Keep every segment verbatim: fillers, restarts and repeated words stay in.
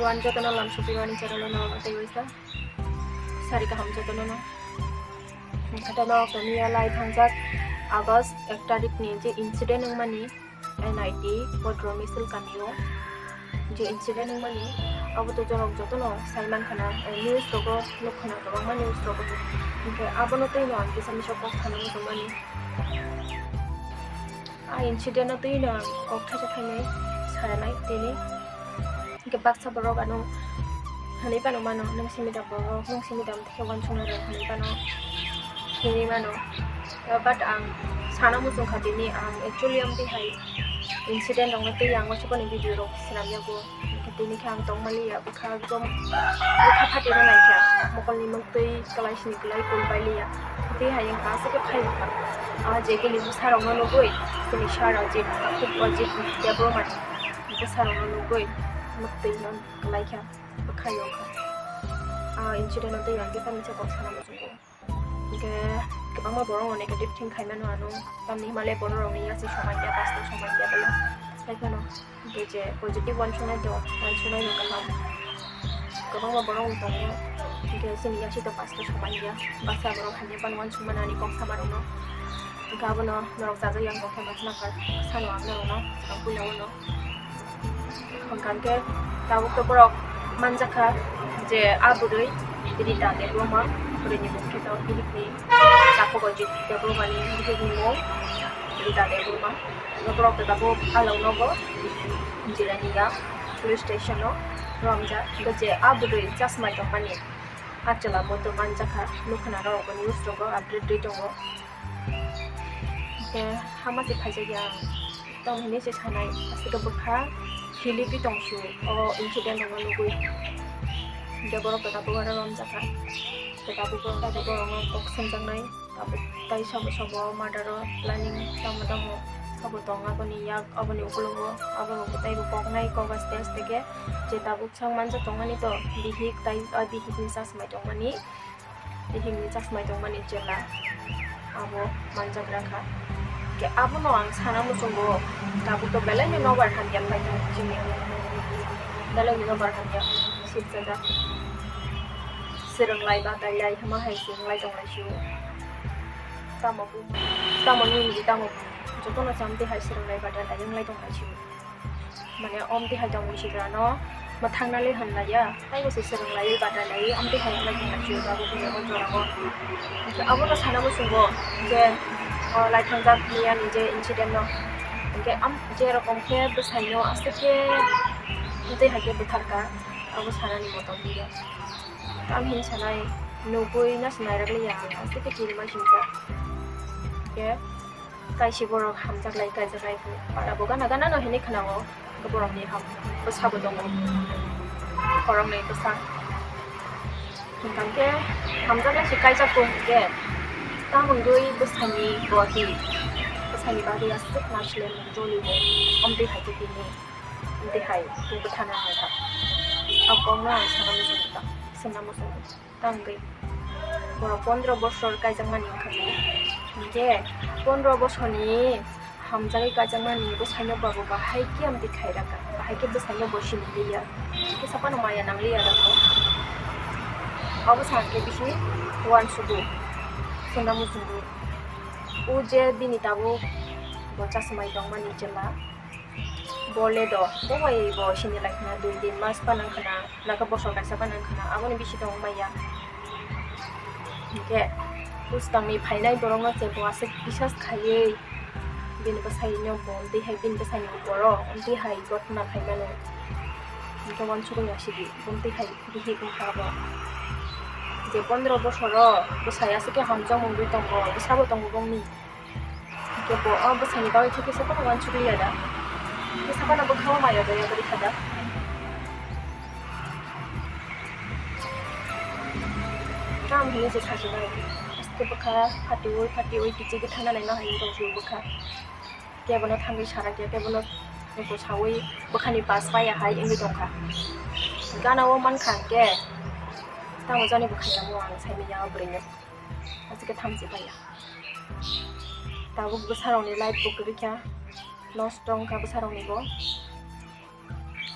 Wan jotono lam sopirwani channel no tei waisa sari kaham jotono no. Hwnkhe tei norok tongmani lai thangjak August ek tarik ni je incident wngmani N I T Podro Misil kamio je incident wngmani abo to jorok jotono sai mankha na, eh, news rogo nukha na kwbangma news rogo hwnkhe abono twi no ang kisa misa kok sana muchungmani. A incident no twi no ang kok thaisa thainwi sanai tini. Hwnkhe baksa borok ano hwnwi phano mano, "Nwng simi da borok, nwng simi da khe uansuknai rok," hwnwi phano hinwi mano. But ang sana muchung kha tini, ang actually amtwi hai incident rokno twi ang uansukmani video rok swnam yago. Hwnkhe tini khe ang tongmani ya. Kha ekdom bwkha phatino naikha, mokolni mwktwi kwlai sini kwlai kul pailiya. Tei hai wngkha aswk khe phai wngkha. Ah, je bini bwsarokno nugwi, chini sir Rajit, takhuk Rajit Debbarma ni bwsarokno nugwi mwktwi no kwlaikha, bwkhai wngkha. Ah, incident o tei ang kisa misa kok sana muchungo. Hwnkhe kwbangma borok no negative think khaimano ano, tamni hwnba le borok rokni yasi somai ya, pasto somai ya bwla. Haiphano hwnkhe je positive uansuknai do, uansuknai no kaham. Kwbangma borok no tongo, hwnkhe chini yasi to pasto somai ya, baksa borok hamya phano uansukmani ani kok sama rokno. Hwnkhe abono norok chajakya wngkha khe ma khna kha, sano ang norokno swkang puila o no. Hwnkha khe tabuk to borok manjakha je a bwrwi Rita Debbarma, bwrwini mung khe to bihikni, takhuk Rajit Debbarmani bihikni mung Rita Debbarma. Hwnkhe borok to tabuk along nogo jiraniya police station o romjak. Hwnkhe je a bwrwi chasmai tongmani a chwla bo to manjakha, nukha na rok bo news rogo update rwi tongo. Hwnkhe hama se phaijakya ang. Tamo hinwi se sanai, aswk bwkha hiligwi tongsu o incident rokno nugwi. Hwnkhe borok to tabuk aro romjakha. Tei tabuk borok, tabuk borokno kok swnjaknai. Tabuk tai sabo sabo murder o planning tamo tamo sabo tong aboni yak, aboni ukulungo abo taibo koknai kok aste aste khe je tabuk sang manjak tongmani to bihik tai, ah, bihikni chasmai tongmani. Bihikni chasmai tongmani chwla abo manjagra kha. Khe abono ang sana muchungo, tabuk to belai no nobar hamya phai tong chini, belai no nobar hamya sibjajak. Swrwng lai batai lai hama hai se wng lai tong lai sio. Tamo bu, tamo nini tamo jotono cham tei hai swrwng lai batai lai wng lai tong lai sio. Mane, omtwi hai tongwi sikrano mwthangna le hwn laiya, taibo se swrwng laiwi, bata laiwi, omtwi hai wng lai tong lai chwng abo khe o jora o. Hwnkhe abono sana muchungo je, o, lai thangjak miyani je incident no. Hwnkhe am, je rokom khe bwsai no aswk khe tei hai khe bwthar ka, abo sanani motom hiya. Tamo hin sanai nugwi na se nairak liya, aswk khe kirima sinjak. Hwnkhe Kaisa borok hamjak lai, kaijak lai, para bo gana gana no hinwi khwnao, borokni ham bwsa bo tongo, borokni bwsa. Hwnkhe hamjak lai se kaijak tong hwnkhe, tamoni bwsani body, bwsani body aswk naisle joli bo, omtwi hai khe tini, omtwi hai tei bwthana hai kha. A kokno ang sana muchungo ta, sana muchungo. Tangwi borok pondro bosor kaijakmani wngkha khe. Hinkhe pondro bosorni hamjagwi kaijakmani bwsaino babu bahai khe amtwi khairaka, bahai khe bwsaino bo sini liya, kisa phano maya nangliya dakho. Abo sakhe bisi uansugo, swnam muchungo. O je bini tabuk bo chasmai tongmani chwla. Bo le do, bo bai bo sini lai khna dui din mas pa nang khna, naka bosor kaisa pa nang khna, aboni bisi tong maya. Hinkhe bwskangni phainai borokno je bo aswk bisas khaiwi bini bwsaino bo amtwi hai bini bwsaini uporo amtwi hai gotna khaimano. Hinkhe uansukgwi asidi, bo amtwi hai bihik wngkha bo. Je pondro bosoro bwsai aswk khe hamjakmung wngwi tongo, bwsabo tongo bongni. Hwnkhe bo o bwsaini bagwi khe kisa phano uansukliya da. Kisa phano bwkhao maya da yakarwi kha da. Tamo hinwi se sajinai. Haste bwkha phatiui phatiui kichigwi thangnani no hai wngtong sio bwkha. Kebono thangwi sarakya, kebono nukusaui bwkhani bas paiya hai wngwi tongkha. Gana o mankha hwnkhe tamo jani bwkha tamo ang saimanya o bwrwino. Aswk khe thamchi paiya. Tabuk bwsarokni life bo kwrwi kha, nosto wngkha bwsarokni bo.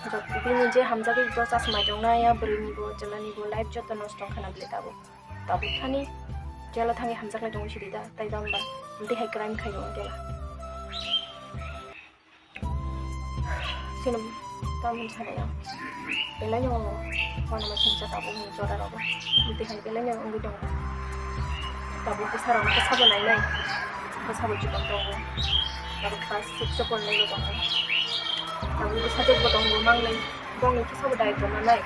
Jot-, bini je hamjagwi to chasmai tongnai, ya bwrwini bo, chwlani bo life joto nosto wngkha na bwle tabuk. Tabuk thani jela thangwi hamjaklai tongo sidi da, tai bangba. Amtwi hai crime khaio wngkhe ba. Sino tamni sanaya. Belai no wana ma singsa tabuk ni jora rogo. Amtwi hai belai no wngwi tongo. Tabuk bwsarok no bwsabo nainai. Bwsabo chikon tongo. Tabuk class six o pornai bo tongo. Tabuk bwsajwk bo tongo mangnai. Bongni kisa bo daitw nanai,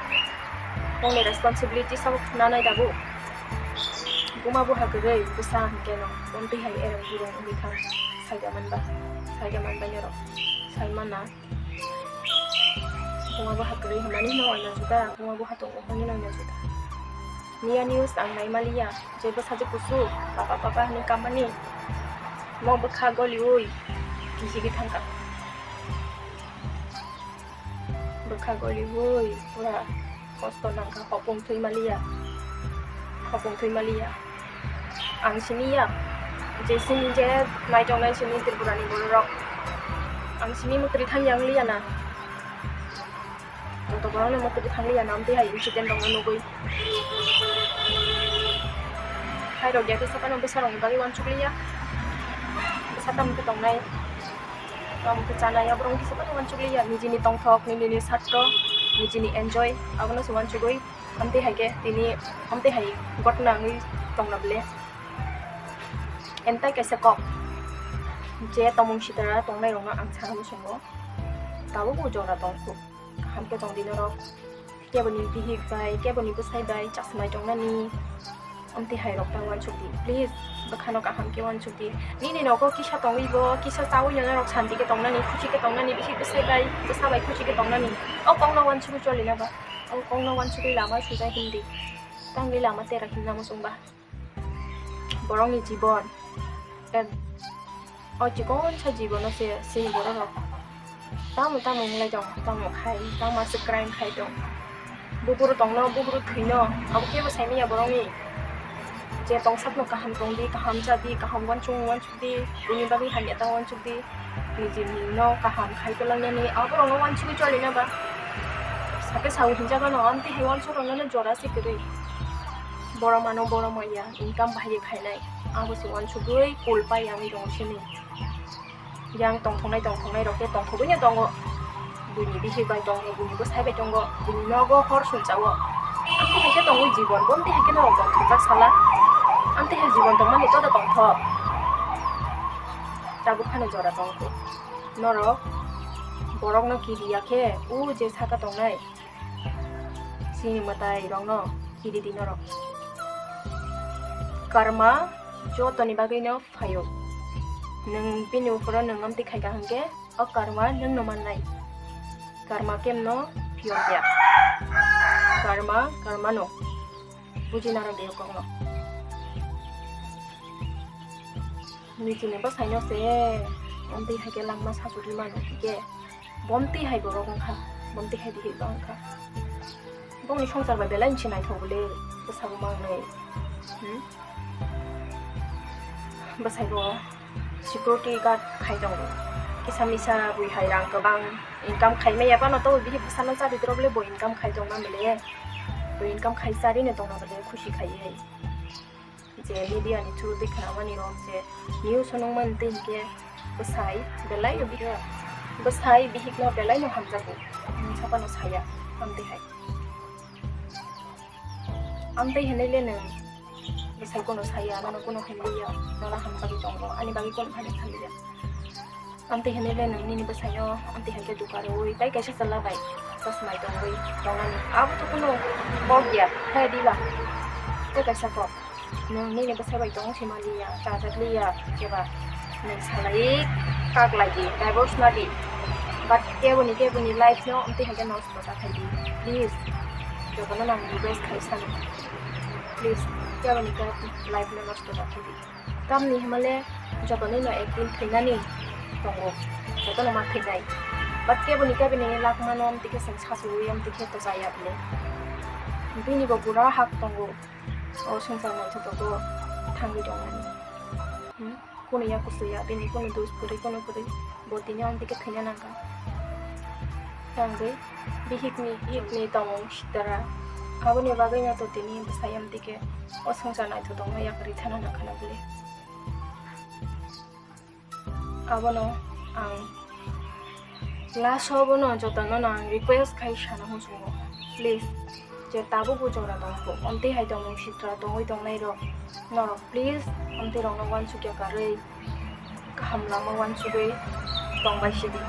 bongni responsibility sabo nanai dabu. Buma buha kwrwi bwsa hwnkhe no, amtwi hai ereng burung wngwi thang, saida manba, saida manbai norok, sai mana. Buma buha kwrwi hwnmani no oina juda, buma buha tongo hwnmani no oina juda. Miya news ang naimaliya, je bwsajwk kusu, papa papa hwnwi kammani, mo bwkha goliui, kisigi thangkha. Bwkha goliui pura kosto nangkha, hopung thwi maliya, hopung thwi maliya. Ang siniya, je sini je naitongnai sini Tripurani bororok. Ang sini mwtwrwi thangya wngliya na. Joto borokno mwtwrwi thangya na, amtwi hai incident rokno nugwi. Hai rok ya kisa phano bwsarokni bagwi uansukliya. Bwsa tamo khe tongnai. Tamo khe chanai, aborok kisa phano uansukliya. Nijini tongthok, nijini satro, nijini enjoy, abono se uansugwi. Amtwi hai khe tini amtwi hai ghotna wngwi tongna bwle. Entai kaisa kok. Je tomung sitara tongnairokno ang sana muchungo. Tabukbo jora tongkhu. Kaham khe tongdi norok. Keboni bihik bai, keboni bwsai bai chasmai tongnani. Amtwi hai rok ta uansukdi. Please, bwkhano kaham khe uansukdi. Nini nogo kisa tongwi bo, kisa chawi no norok santi khe tongnani, khusi khe tongnani, bihik bwsai bai, bwsa bai khusi khe tongnani. O kokno uansugwi cholina ba. O kokno uansugwi lama sujai himdi. Tangwi lama tera himna muchungba. Borokni jibon, em, o chikonsa jibono se chini bororok tamo tamo wnglai tong, tamo khai, tamo aswk crime khai tong. Buphuru tongno, buphuru thwino, abo kebo saimanya borokni. Je tongsakno kaham tongdi, kaham chadi, kaham uansukdi, bini bagwi hamya ta uansukdi. Nijini no kaham khai kwlangnani, aborokno uansugwi cholina ba. Sakhe sao hinjagano, amtwi hai uansuk rokno jora se kwrwi. Borok mano, borok maya, income bahai khainai. Abo se uansugwi kul pai yang rong sini. Yang tongthoknai, tongthoknai rok khe tongthogwi no tongo. Buini bihik bai tongo, buini bwsai bai tongo, buini nogo hor sumsao. Amtwi hai khe tongwi jibon, bo amtwi hai khe norok tongthokjak sala. Amtwi hai jibon tongmani joto tongthok. Tabuk phano jora tongkho. Norok borokno kiriya khe, o je saka tongnai, chini mwtai rokno kiri di norok. Karma jotoni bagwino phaio. Nwng bini uphoro nwng amtwi khaika hwnkhe, o karma nwngno mannai. Karma kemno phiyokya. Karma, karmano. Buji narwk de o kokno. Nijini bwsaino se amtwi hai khe langma sachugwi mano hwnkhe, bomtwi hai borok wngkha, bomtwi hai bihik ba wngkha. Bongni songsar bai belai nisi naithok bole, bwsabo mangnai. Hmm? Bwsaibo security guard khai tongo. Kisa misa bui hai rang kwbang income khai maya phano to bihik bwsano chari drop le bo income khai tongna bole. Bo income khai chari no tongna bole khusi khai hai. Je media ni through twi khnamani rok je news o nukmani tei hinkhe bwsai belai no bihik, bwsai bihik no belai no hamjago. Saphano saya, amtwi hai. Amtwi hinwi le nwng bwsai kono saya, nono kono hinliya, nono hamjagwi tongo, ani bagwi kono phano sanliya. Amtwi hinwi le nwng nini bwsaino amtwi hai khe duka rwui tei kaisa chwla bai chasmai tongwi tongnani. Abo to kono kok ya, khe di ba? Tei kaisa kok. Nwng nini bwsai bai tong si manliya, chajak liya, khe ba nwng salai kak lai di, divorce na di. But keboni, keboni life no amtwi hai khe nosto ta khai di. Please, jotono nang request khai sano. Please, keboni khe life no nosto ta khai di. Tamni himale jotoni no ekdin thwinani tongo, jotono ma thwinai. But keboni keboni lakmano amtwi khe chwng sachugwi amtwi khe to chaya bole. Bini bo pura hak tongo. O swngchar naithotogo thangwi tongnani. Hmm? Kunu ya kusu ya, bini kunu dus kwrwi, kunu kwrwi. Bo tini amtwi khe thwina nangkha. Tangwi bihikni, bihikni tongmung sitra. Aboni bagwino to tini bwsai amtwi khe o swngchar naithotok no yakarwi thana nangkhana bwle. Abono ang last o bono jotono no ang request khai sana muchungo, please, je tabukbo jora tongkho, amtwi hai tongmung sitra tongwi tongnai rok norok please amtwi rokno uansukya karwi kaham lama uansugwi tongbai sidi.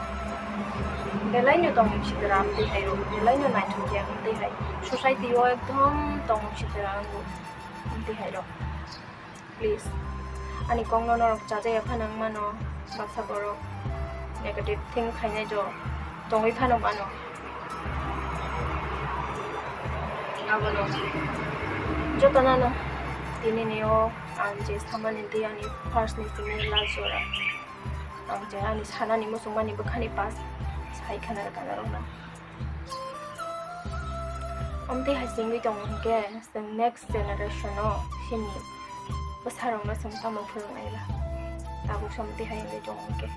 Belaino tongmung sitra amtwi hai rok, belaino naithokya amtwi hai, society o ekdom tongmung sitra wngo amtwi hai rok. Please, ani kokno norok chajaya phano wng mano, baksa borok negative think khainai jo tongwi phano mano. Abono jotono no tini ni o ang je samani twi ani first ni simi last jora. Ang je ani sanani muchungmani bwkhani pas sai khana rwkha norokno. Amtwi hai se wngwi tongo hinkhe chwng next generation o chini bwsarokno chwng tamo phwrwngnai ba? Tabuk se amtwi hai wngwi tongo hinkhe.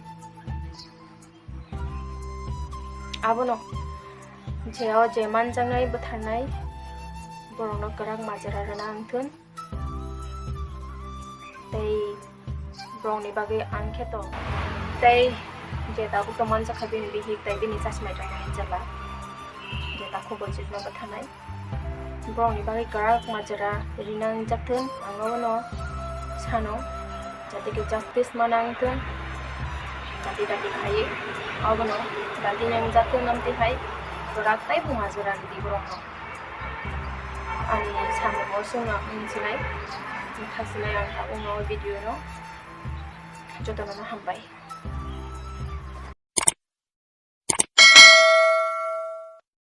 Abono je o je manjaknai bwtharnai borokno kwrak majra rwna wngthun. Tei borokni bagwi ang khe to tei je tabuk to manjakha bini bihik tei bini chachmai rokno hinjala je takhuk bo chikno bwtharnai. Borokni bagwi kwrak majra rina wngjakthun ang abono sano, jate khe justice mana wngthun. Dati dati khaiwi abono dati wngjakthun amtwi hai kwrak tei bo majra ridi borokno. Ani samung o chwngno wng sinai, wng kha sinai ang tabukno o video no jotono no hambai.